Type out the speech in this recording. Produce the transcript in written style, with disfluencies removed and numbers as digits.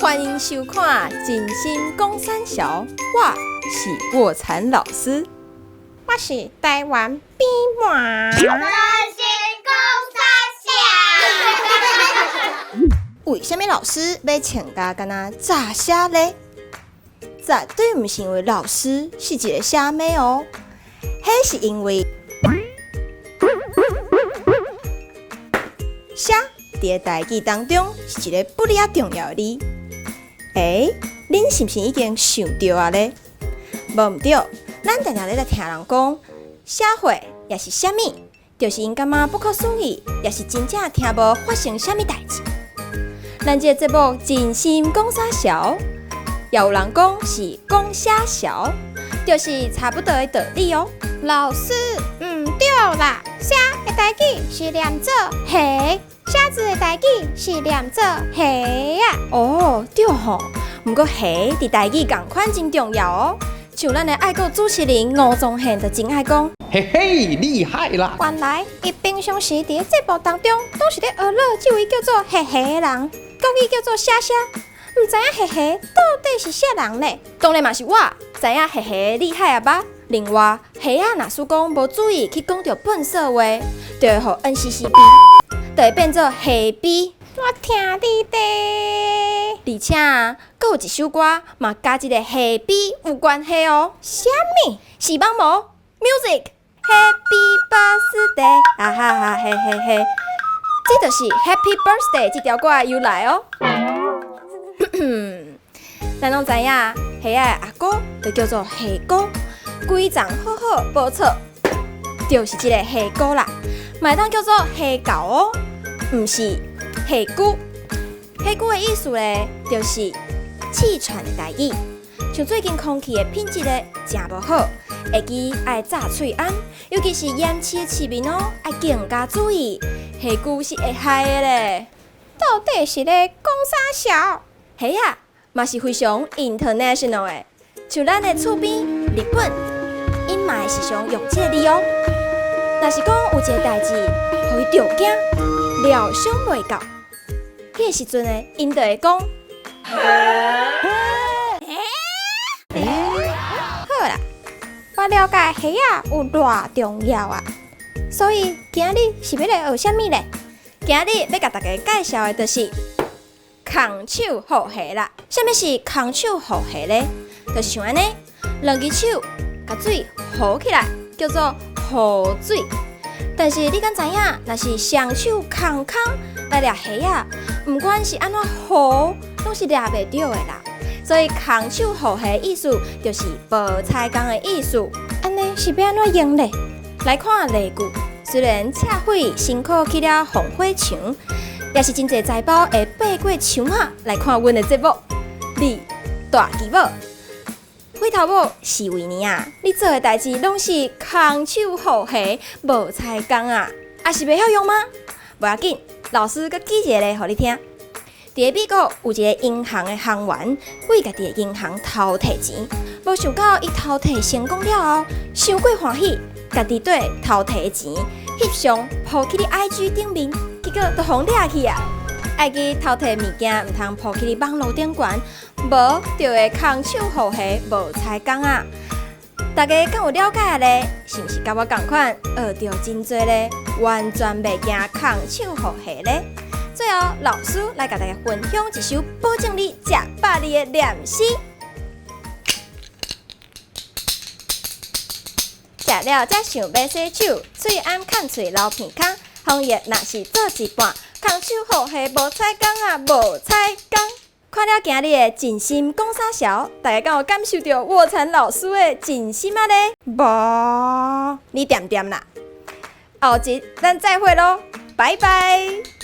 歡迎收看《真心講三小》，我是臥蠶老師，我是台灣扁鰻。真心講三小。為啥物老師欲穿甲敢若詐寫咧？絕對毋是因為老師是一个寫妹哦，彼是因為寫佇个台語當中是一个不離仔重要的字。欸，恁是毋是已經想著啊咧？無毋對，咱定定咧來聽人講，社會抑是啥物，就是𪜶感覺不可思議，抑是真正聽無發生啥物代誌。咱這个節目真心講啥潲，也有人講是講啥潲，就是差不多的道理哦。老師，毋對啦，寫的台語是念做下，寫字的台語是念做下啊。哦，對吼，毋過下佇台語仝款真重要哦。像咱的愛國主持人吳宗憲就真愛講，嘿嘿，厲害啦！原來伊平常時佇咧節目當中，攏是咧學樂這位叫做下下的人，國語叫做寫寫，毋知影下下到底是啥人咧？當然嘛是我知影下下厲害啊吧？另外，下仔若使講無注意去講著糞嗍話，就會予 NCCB，就會變做下埤。我聽你的。而且啊，閣有一首歌嘛，佮這个下埤有關係哦。啥物？視網膜 Music Happy Birthday，哈哈哈嘿嘿嘿，這就是 Happy Birthday 這條歌的由來哦。咱攏知影，蝦仔的阿哥就叫做蝦哥，規叢好好，無錯，就是這个蝦哥啦。嘛會當叫做蝦狗哦，毋是蝦龜。蝦龜的意思咧，就是氣喘的台語。像最近空氣的品質咧，誠無好，會記愛紮喙罨，尤其是鹽市的市民哦，愛更加注意。蝦龜是會害的咧。到底是咧講啥潲？蝦仔嘛是非常 international 的，像咱的厝邊日本，𪜶嘛會時常用這个字哦。若是講有一个代誌，予伊著驚，料想袂到，彼个時陣呢，𪜶就會講。好啦，我了解蝦仔有偌重要啊，所以今日是欲來學啥物咧？今日欲共大家介紹的就是空手護蝦啦。啥物是空手護蝦咧？就是像按呢，兩支手共水護起來，叫做護水。但是你敢知影，若是雙手空空來掠蝦仔，毋管是按怎護，攏是掠袂著的啦。所以空手護蝦的意思就是無彩工的意思。按呢是欲按怎用咧？來看例句，雖然赤匪辛苦起了防火牆，也是真濟財寶會爬過牆仔來看阮的節目。你大忌某，火頭某是為呢啊！你做的代誌攏是空手護蝦，無彩工啊！啊是袂曉用嗎？無要緊，老師閣舉一个例予你聽。佇个美國有一个銀行的行員，為家己的銀行偷提錢，無想到伊偷提成功了後，傷過歡喜，家己對偷提的錢翕相 po 去咧 IG 頂面，結果就予掠去啊！愛記偷提物件毋通 po 去咧網路頂懸，無就會空手護蝦無彩工啊！大家敢有了解啊咧？是毋是佮我仝款學著真濟咧？完全袂驚空手護蝦咧？最後，老師來共大家分享一首保證你食飽膩的念詩。食了才想欲洗手，喙罨崁喙流鼻空。防疫若是做一半，空手護蝦無彩工啊，無彩工。看了今日的真心講啥潲，大家敢有感受著臥蠶老師的真心啊咧？無，你恬恬啦。後集咱再會囉，拜拜。